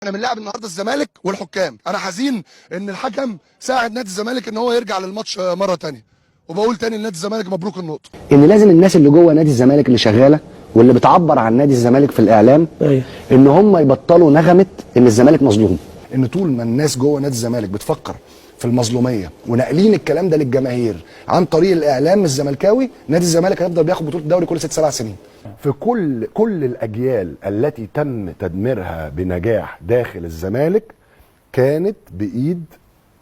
احنا بنلعب النهارده الزمالك والحكام. انا حزين ان الحكم ساعد نادي الزمالك ان هو يرجع للماتش مرة تانية، وبقول تاني لنادي الزمالك مبروك النقطة. ان لازم الناس اللي جوه نادي الزمالك اللي شغالة واللي بتعبر عن نادي الزمالك في الاعلام ان هم يبطلوا نغمة ان الزمالك مظلوم. ان طول ما الناس جوه نادي الزمالك بتفكر في المظلوميه وناقلين الكلام ده للجماهير عن طريق الاعلام الزملكاوي، نادي الزمالك هيفضل بياخد بطوله الدوري كل 6 7 سنين. في كل الاجيال التي تم تدميرها بنجاح داخل الزمالك كانت بايد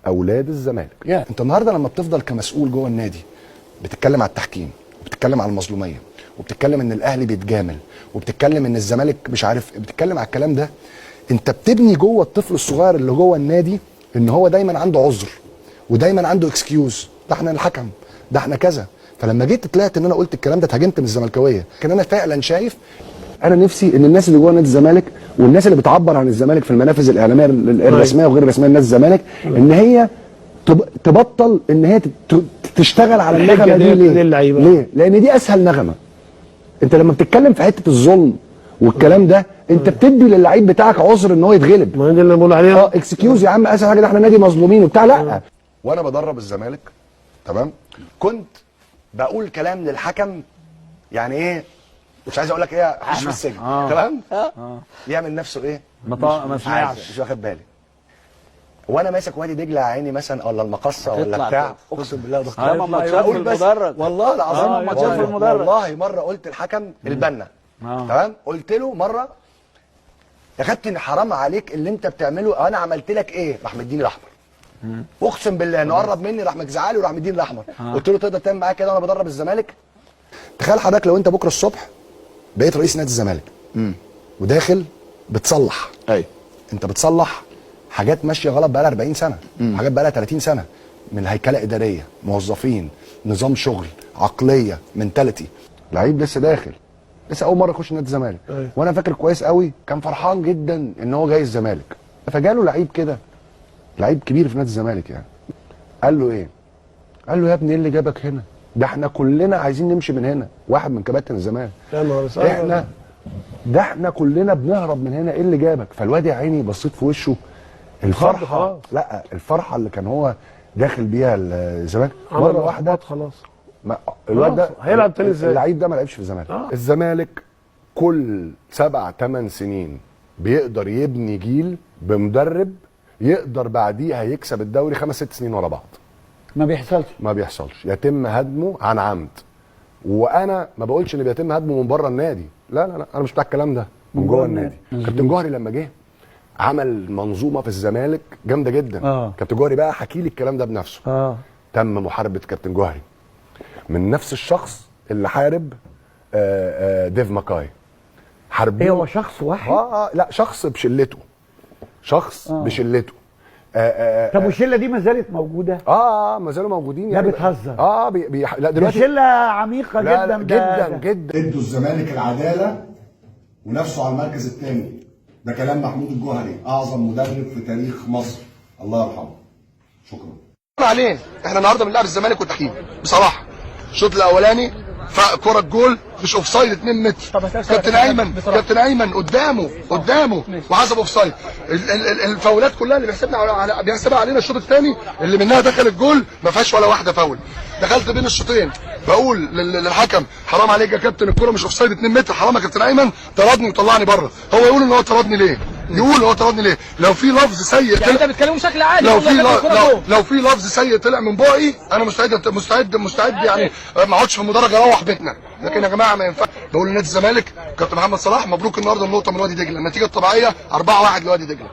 اولاد الزمالك. انت النهارده لما بتفضل كمسؤول جوه النادي بتتكلم على التحكيم وبتتكلم على المظلوميه وبتتكلم ان الاهلي بيتجامل وبتتكلم ان الزمالك مش عارف، بتتكلم على الكلام ده، انت بتبني جوه الطفل الصغير اللي جوه النادي ان هو دايما عنده عذر ودايما عنده excuse، ده احنا الحكم، ده احنا كذا. فلما جيت طلعت ان انا قلت الكلام ده اتهاجمت من الزملكاويه، كان انا فعلا شايف. انا نفسي ان الناس اللي جوه نادي الزمالك والناس اللي بتعبر عن الزمالك في المنافذ الاعلامية الرسمية وغير الرسمية لنادي الزمالك ان هي تبطل ان هي تشتغل على الحجة النغمة دي. ديت ليه؟ للعيبة. ليه؟ لان دي اسهل نغمة. انت لما بتتكلم في حتة الظلم والكلام ده انت بتدي للعيب بتاعك عذر ان هو يتغلب. ما هي دي اللي بقول عليها. Excuse يا عم، اسهل حاجة ده احنا نادي مظلومين وبتاع. لا، وانا بدرب الزمالك تمام، كنت بقول كلام للحكم يعني ايه، مش عايز اقول لك ايه، اخش في السجن. تمام، يعمل نفسه ايه، ما سمعش، مش واخد بالي. وانا ماسك وادي دجله يا عيني مثلا ولا المقصه ولا هتطلع بتاع، تقف. اقسم بالله ده هيطلع ماتشات يقول في بقول بس المدرج. والله العظيم ماتشات في المدرج. والله مرة قلت الحكم البنا، تمام، قلت له مرة يا كابتن حرام عليك اللي انت بتعمله، انا عملت لك ايه؟ راح مديني الاحمر. اقسم بالله انه قرب مني راح مجزعالي وراح مديني الاحمر. قلت له تقدر تعمل معايا كده وانا بدرب الزمالك؟ تخيل حضرتك لو انت بكره الصبح بقيت رئيس نادي الزمالك وداخل بتصلح، ايوه، انت بتصلح حاجات ماشية غلط بقالها 40 سنة، حاجات بقالها 30 سنة، من هيكله ادارية، موظفين، نظام شغل، عقلية، mentality. لعيب لسه داخل، لسه اول مرة يخش نادي الزمالك. وانا فاكر كويس قوي كان فرحان جدا ان هو جاي الزمالك، فجاله لعيب كده، لعيب كبير في نادي الزمالك يعني، قال له ايه؟ قال له يا ابني ايه اللي جابك هنا؟ ده احنا كلنا عايزين نمشي من هنا. واحد من كباتن الزمالك، يا نهار اسود، احنا ده احنا كلنا بنهرب من هنا، ايه اللي جابك؟ فالواد يا عيني بصيت في وشه الفرحة، خلاص. لا الفرحة اللي كان هو داخل بيها الزمالك عمل مرة واحدة إحباط خلاص. ما الواد ده خلاص، هيلعب تاني ازاي؟ اللعيب ده ما لعبش في الزمالك. الزمالك كل 7 8 سنين بيقدر يبني جيل بمدرب يقدر بعديها يكسب الدوري 5 6 سنين ورا بعض. ما بيحصلش. ما بيحصلش، يتم هدمه عن عمد. وانا ما بقولش ان بيتم هدمه من بره النادي، لا لا لا، انا مش بتاع الكلام ده، من جوه النادي. كابتن جوهري لما جه عمل منظومة في الزمالك جامدة جدا. كابتن جوهري بقى حكي لي الكلام ده بنفسه. تم محاربة كابتن جوهري من نفس الشخص اللي حارب ديف ماكاي. حاربوه. ايه هو شخص واحد؟ لا، شخص بشلته، شخص بشلته. طب والشله دي ما زالت موجودة؟ اه ما زالوا موجودين. لا يعني بتهزر. اه بي بي لا دي دلوقتي شله عميقة لا جدا. لا جدا جدا. ادوا الزمالك العدالة ونفسه على المركز الثاني. ده كلام محمود الجوهري، اعظم مدرب في تاريخ مصر، الله يرحمه. شكرا. عليه احنا النهارده بنلعب الزمالك والتحكيم بصراحة. الشوط الاولاني كره الجول مش offside 2 متر، كابتن ايمن، كابتن ايمن قدامه قدامه وحسب offside. الفاولات كلها اللي بيحسبنا على بيحسبها علينا الشوط الثاني اللي منها دخل الجول ما فيهاش ولا واحدة فاول. دخلت بين الشوطين بقول للحكم حرام عليك يا كابتن، الكره مش offside 2 متر، حرام يا كابتن ايمن، طردني وطلعني بره. هو يقول ان هو طردني ليه؟ يقول هو طردني ليه؟ لو في لفظ سيء يعني انت بتكلمه بشكل عادي. لو في لو في لفظ سيء طلع من بقي انا مستعد مستعد مستعد يعني ما اقعدش في المدرج، اروح بيتنا. لكن يا جماعة ما ينفعش. بقول لنادي الزمالك كابتن محمد صلاح مبروك النهارده النقطة من وادي دجله، النتيجة الطبيعية 4-1 لوادي دجله.